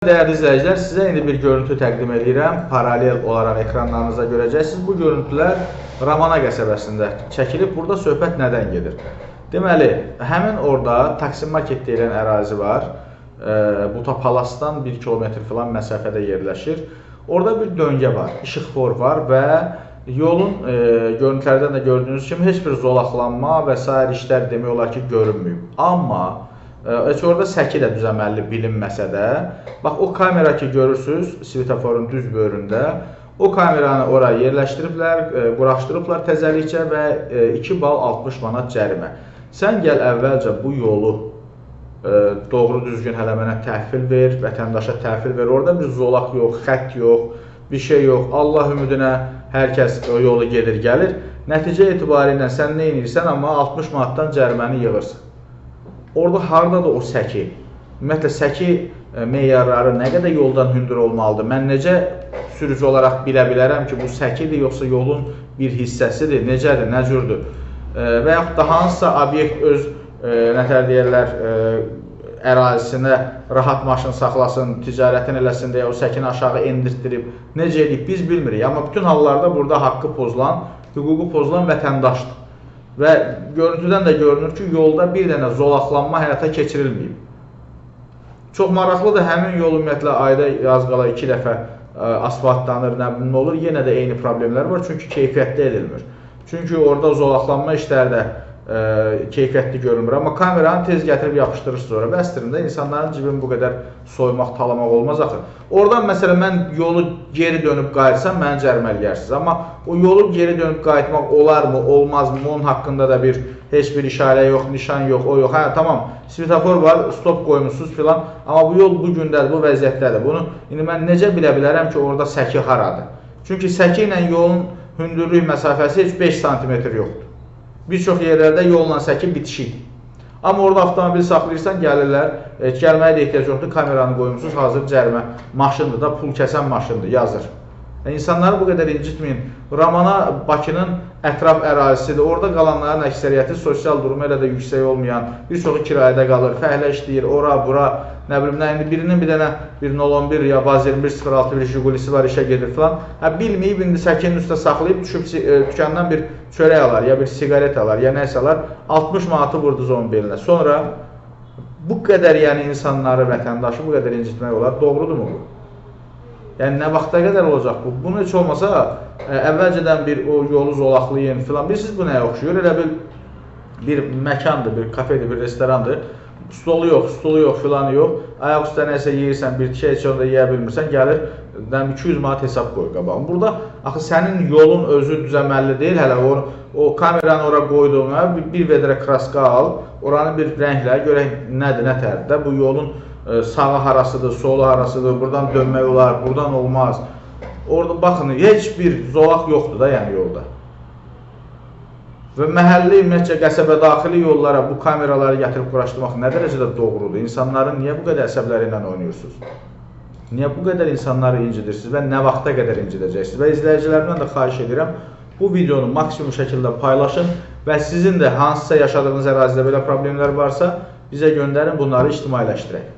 Dəyərli izləyicilər, sizə indi bir görüntü təqdim edirəm. Paralel olaraq ekranlarınızda görəcəksiniz. Bu görüntülər Ramana qəsəbəsində çəkilib. Burada söhbət nədən gedir? Deməli, həmin orada Taksim Market deyilən ərazi var. Buta Palasdan 1 kilometr filan məsafədə yerləşir. Orada bir döngə var, işıqfor var və yolun görüntülərdən də gördüyünüz kimi heç bir zolaqlanma və sair işlər demək olar ki, görünməyib. Amma heç orada səki də düzəməlli bilinməsə də, bax o kamera ki görürsünüz svetoforun düz böyründə, o kameranı ora yerləşdiriblər, quraşdırıblar təzəlikcə və 2 bal 60 manat cərimə. Sən gəl əvvəlcə bu yolu doğru düzgün hələ mənə təhvil ver, vətəndaşa təhvil ver. Orada bir zolaq yox, xətt yox, bir şey yox. Allah ümidinə hər kəs o yolu gedir, gəlir. Nəticə etibarilə sən nə edirsən, amma 60 manatdan cəriməni yığırsan. Orada hardadır o səki? Ümumiyyətlə, səki meyarları nə qədər yoldan hündür olmalıdır? Mən necə sürücü olaraq bilə bilərəm ki, bu səkidir, yoxsa yolun bir hissəsidir, necədir, nə cürdür? Və yaxud da hansısa obyekt öz, nətər deyərlər, ərazisinə rahat maşın saxlasın, ticarətini eləsin deyə o səkini aşağı endirtdirib, necə edib biz bilmirik. Amma bütün hallarda burada haqqı pozulan, hüququ pozulan vətəndaşdır. Və görüntüdən də görünür ki, yolda bir dənə zolaqlanma həyata keçirilməyib. Çox maraqlıdır, həmin yol ümumiyyətlə ayda yaz qala 2 dəfə asfaltlanır, nə bilim olur, yenə də eyni problemlər var, çünki keyfiyyətli edilmir. Çünki orada zolaqlanma işləri də keyfiyyətli görünmür. Amma kameranı tez gətirib yapışdırırsınız ora. Bəsdirində insanların cibini bu qədər soymaq, talamaq olmaz axı. Oradan məsələn mən yolu geri dönüb qayıtsam məni cərimələyərsiniz. Amma o yolu geri dönüb qayıtmaq olarmı, olmazmı, onun haqqında da bir heç bir işarə yox, nişan yox, o yox. Hə, tamam, svetofor var, stop qoymuşsunuz filan. Amma bu yol bu gündədir, bu vəziyyətdədir. Bunu indi mən necə bilə bilərəm ki, orada səki haradır? Çünki səki ilə yolun hündürlük məsafəsi heç 5 sm yoxdur. Bir çox yerlərdə yolla səki bitişik. Amma orada avtomobil saxlayırsan, gəlirlər, gəlməyə də ehtiyac yoxdur, kameranı qoymuşsunuz, hazır cərimə maşındır da, pul kəsən maşındır, yazır. İnsanları bu qədər incitməyin. Ramana Bakının ətraf ərazisidir. Orada qalanların əksəriyyəti sosial durumu elə də yüksək olmayan, bir çoxu kirayədə qalır, fəhlə işləyir, ora, bura, nə bilim, nə, indi birinin bir dənə bir 011 ya Vaz 2106 bir Jigulisi var, işə gedir filan. Hə, bilməyib, indi səkinin üstə saxlayıb düşüb dükandan bir çörək alar, ya bir siqaret alar, ya nəsə alar, 60 manatı vurdunuz onun belinə. Sonra bu qədər yəni insanları, vətəndaşı bu qədər incitmək olar, doğrudurmu bu? Yəni, nə vaxta qədər olacaq bu? Bunu heç olmasa, əvvəlcədən bir o yolu zolaqlayın filan. Bilirsiniz, bu nəyə oxşuyur? Elə bir məkandır, bir kafedir, bir restorandır. Stolu yox, stulu yox, filanı yox. Ayaq üstə nəsə yeyirsən, bir şey heç onu da yeyə bilmirsən, gəlir, 200 manat hesab qoyur qabağına. Burada, axı, sənin yolun özü düzəməlli deyil, hələ o kameranı ora qoyduğuna bir vedrə kraska al, oranı bir rənglə, görək nədir, nə tərdir də, bu yolun sağı harasıdır, solu harasıdır, buradan dönmək olar, buradan olmaz. Orada baxın, heç bir zolaq yoxdur da, yəni yolda. Və məhəlli, ümumiyyətcə, qəsəbə daxili yollara bu kameraları gətirib quraşdırmaq nə dərəcədə doğrudur? İnsanların niyə bu qədər əsəbləri ilə oynayırsınız? Niyə bu qədər insanları incidirsiniz və nə vaxta qədər incidəcəksiniz? Və izləyicilərimdən də xahiş edirəm, bu videonu maksimum şəkildə paylaşın və sizin də hansısa yaşadığınız ərazidə belə problemlər varsa, bizə göndərin, bunları ictimailəşdirək.